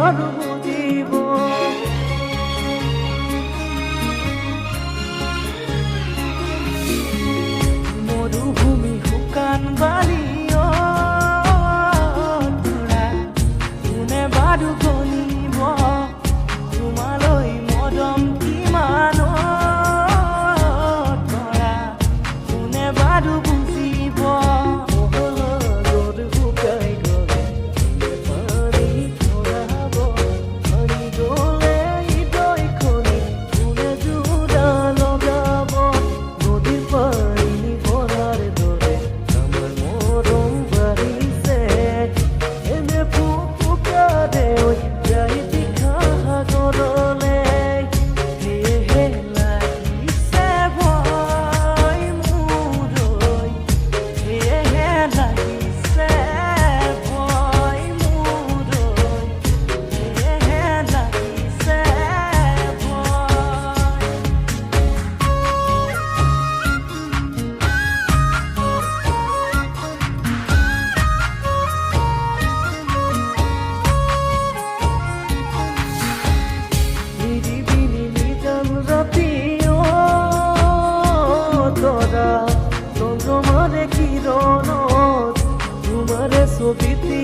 বাৰু বুজিব? মৰুভূমি শুকান বালি ধৰা কোনে বাৰু গণিব? তোমালৈ মৰম কিমান ধৰা কোনে বাৰু বুজিব? শুকাই গ'লে পানী ভৰাব, পানী গ'লে হৃদয়খনি কোনে যোৰা লগাব? নদীৰ পানী ভৰাৰ দৰে আমাৰ মৰম বাঢ়িছে, এনে ফুকাৰে ঐ যাই সাগৰলে। সেয়েহে লাগিছে ভয় মোৰ ঐ, সেয়েহে লাগিছে ভয় মোৰ ঐ, সেয়েহে লাগিছে ভয়। নিৰিবিলি নিজান ৰাতি অ তৰা, চন্দ্ৰমাৰে কিৰণত তোমাৰে ছবিটি